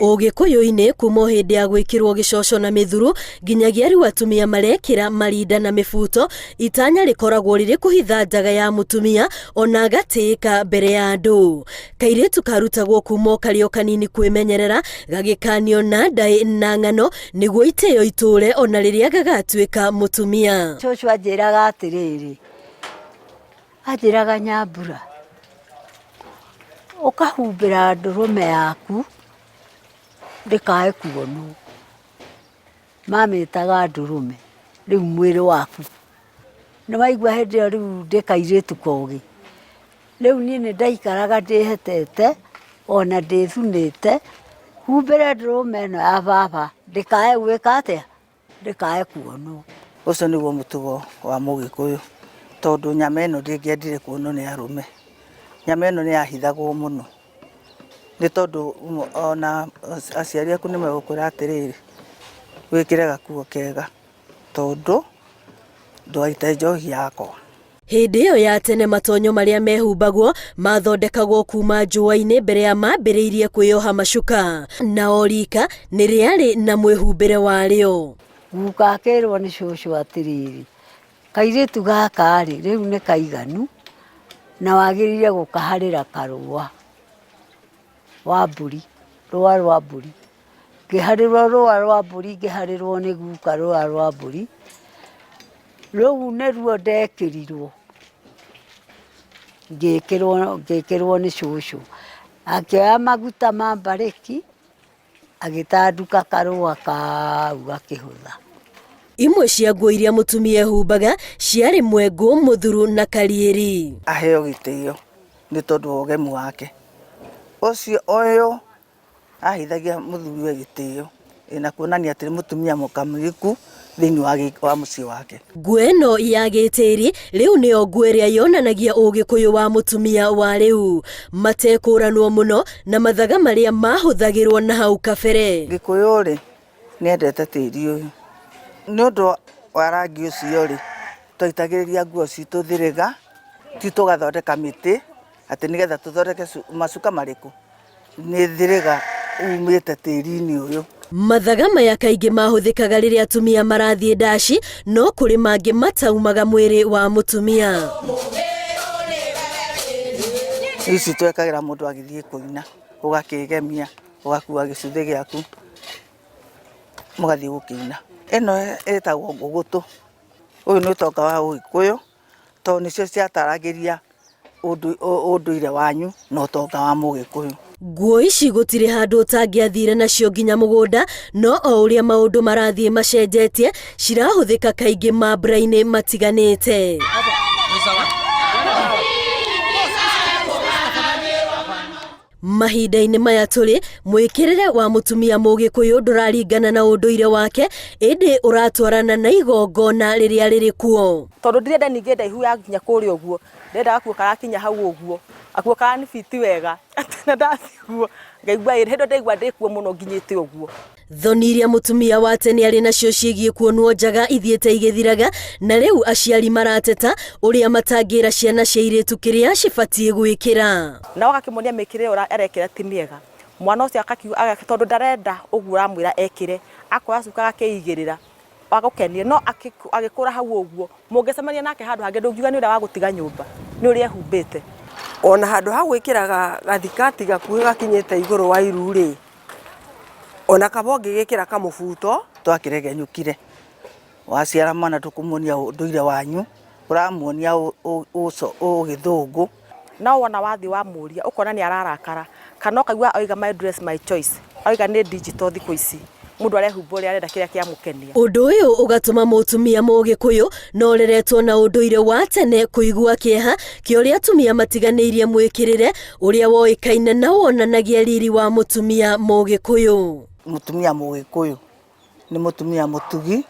Ũgĩkũyũ-inĩ kuma o hĩndĩ ya gwĩkĩrwo gĩcoco na mĩthuru nginyagia rĩu atumia marekĩra marinda na mĩbuto, itanya rĩkoragwo rĩrĩ kũhitha njaga ya mũtumia ona agatĩĩka mbere ya andũ. Kairĩtu karutagwo kuma o karĩ o kanini kwĩmenyerera, gagĩkanio na ndaĩ na ng'ano nĩguo itĩo itũre ona rĩrĩa gagatuĩka mũtumia. Cũcũ anjĩraga atĩrĩrĩ, anjĩraga Nyambura, ũkahumbĩra ndũrũme yaku ndĩkae kuonwo. Mamĩtaga ndũrũme, rĩu mwĩrĩ waku. Nĩ waigua hĩndĩ ĩyo rĩu ndĩ kairĩtu kogĩ. Rĩu niĩ nĩ ndaikaraga ndĩhetete ona ndĩthunĩte, humbĩre ndũrũme ĩno ya baba ndĩkae gwĩka atĩa? Ndĩkae kuonwo. Ũcio nĩguo mũtugo wa mũgĩkũyũ, tondũ nyama ĩno ndĩngĩendire kuonwo nĩ arũme. Nyama ĩno nĩ yahithagwo mũno, nĩ tondũ ona aciari aku nĩ megũkwĩra atĩrĩrĩ, wĩkĩre gakuo kega, tondũ ndũgaite njohi yakwa. Hĩndĩ ĩyo ya tene matonyo marĩa mehumbagwo mathondekagwo kuma njũa-inĩ mbere ya mambĩrĩirie kwĩyoha macuka. Na o rika nĩ rĩarĩ na mwĩhumbĩre warĩo. Guka akĩrwo nĩ cũcũ atĩrĩrĩ, kairĩtu gaka rĩ, rĩu nĩ kaiganu na wagĩrĩire gũkaharĩra karũa wa mbũri, rũa rwa mbũri. Ngĩharĩrwo rũa rwa mbũri, ngĩharĩrwo nĩ guka rũa rwa mbũri, rũu nĩruo ndekĩrirwo, ngĩkĩrwo ngĩkĩrwo nĩ cũcũ. Akĩoya maguta ma mbarĩki, agĩtanduka karũa kau gakĩhũtha. Imwe cia nguo iria mũtumia ehumbaga ciarĩ mwengũ, mũthuru na kariĩri. Aheo gĩtĩo nĩ tondũ wa ũgemu wake. Ũcio ũyũ ahithagia mũthuriwe gĩtĩo na kuonania atĩ nĩ mũtumia mũkamiliku thĩinĩ wa mũciĩ wake. Nguo ĩno ya gĩtĩri rĩu nĩyo nguo ĩrĩa yonanagia ũgĩkũyũ wa mũtumia wa rĩu, matekũranwo mũno na mathaga marĩa mahũthagĩrwo na hau kabere. Gĩkũyũ rĩ, nĩ endete tĩri ũyũ, nĩ ũndũ wa rangi ũcio rĩ, twaitagĩrĩria nguo citũ thĩrĩga, ti tũgathondeka mĩtĩ atĩ nĩgetha tũthondeke macuka marĩkũ? Nĩ thĩrĩga umĩte tĩri-inĩ ũyũ. Mathaga maya kaingĩ mahũthĩkaga rĩrĩa atumia marathiĩ ndaci, no kũrĩ mangĩ mataumaga mwĩrĩ wa mũtumia. Ici twekagĩra mũndũ agĩthiĩ kũina, ũgakĩgemia, ũgakua gĩcuthĩ gĩaku, mũgathiĩ gũkĩina. Ĩno ĩtagwo ngũgũtũ, ũyũ nĩ ũtonga wa ũgĩkũyũ. Tondũ nĩcio ciataragĩria ũndũire wanyu na ũtonga wa mũgĩkũyũ. Nguo ici gũtirĩ handũ ũtangĩathire nacio nginya mũgũnda, no o ũrĩa maũndũ marathiĩ macenjetie, cirahũthĩka kaingĩ mambura-inĩ matiganĩte. Mahinda-inĩ maya tũrĩ, mwĩkĩrĩre wa mũtumia mũgĩkũyũ ndũraringana na ũndũire wake, ĩndĩ ũratwarana na igongona rĩrĩa rĩrĩ kuo. Tondũ ndirenda ningĩ ndaihu ya nginya kũrĩa ũguo, ndĩrenda gakuo karakinya hau ũguo, gakuo karanibiti wega, atĩ na ndathiĩ ũguo ngaigua ĩ, hĩndĩ ĩyo ndaigua ndĩ kuo mũno nginyĩte ũguo. Thoni iria mũtumia wa tene arĩ nacio ciĩgiĩ kuonwo njaga ithiĩte igĩthiraga, na rĩu aciari marateta ũrĩa matangĩra ciana cia airĩtu kĩrĩa cibatiĩ gwĩkĩra. Na ũgakĩmuonia mĩkĩre ĩyo arekĩra ti mĩega, mwana ũcio akakiuga tondũ ndarenda ũguo ũramwĩra ekĩre, akoya cuka agakĩigĩrĩra agũkenie, no agĩkũra hau ũguo, mũngĩcemania nake handũ hangĩ ndũngiuga nĩ ũrĩa wa gũtiga nyũmba, nĩ ũrĩa ehumbĩte. Ona handũ ha gwĩkĩra gathikati gakuhĩ gakinyĩte igũrũ wa iru rĩ, Ona kaba ũngĩgĩkĩra kamũbuto. Twakĩregenyũkire, waciara mwana ndũkũmuonia ũndũire wanyu, ũramuonia ũgĩthũngũ. No wona wathiĩ wamũria ũkona nĩ ararakara kana ũkaigua oiga my dress my choice, oiga nĩ digital thikũ ici, mũndũ arehumba ũrĩa arenda kĩrĩa kĩamũkenia. Ũndũ ũyũ ũgatũma mũtumia mũgĩkũyũ na ũreretwo na ũndũire wa tene kũigua kĩeha kĩa ũrĩa atumia matiganĩirie mwĩkĩrĩre ũrĩa woĩkaine na wonanagia riri wa mũtumia mũgĩkũyũ. Mũtumia mũgĩkũyũ nĩ mũtumia mũtugi,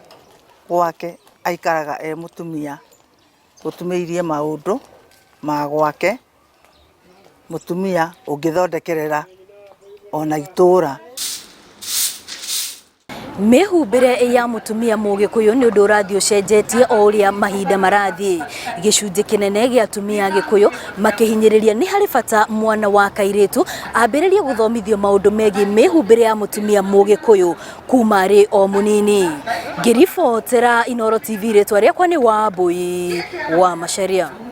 gwake aikaraga e mũtumia ũtumĩirie maũndũ ma gwake, mũtumia ũngĩthondekerera ona itũra. Mĩhumbĩre ya mũtumia mũgĩkũyũ nĩ ũndũ ũrathiĩ ũcenjetie o ũrĩa mahinda marathiĩ. Gĩcunjĩ kĩnene gĩa atumia a Gĩkũyũ makĩhinyĩrĩria nĩ harĩ bata mwana wa kairĩtu ambĩrĩrie gũthomithio maũndũ megiĩ mĩhumbĩre ya mũtumia mũgĩkũyũ kuma arĩ o mũnini. Ngĩribotera Inooro TV rĩtwa rĩakwa nĩ Wambui wa Macharia.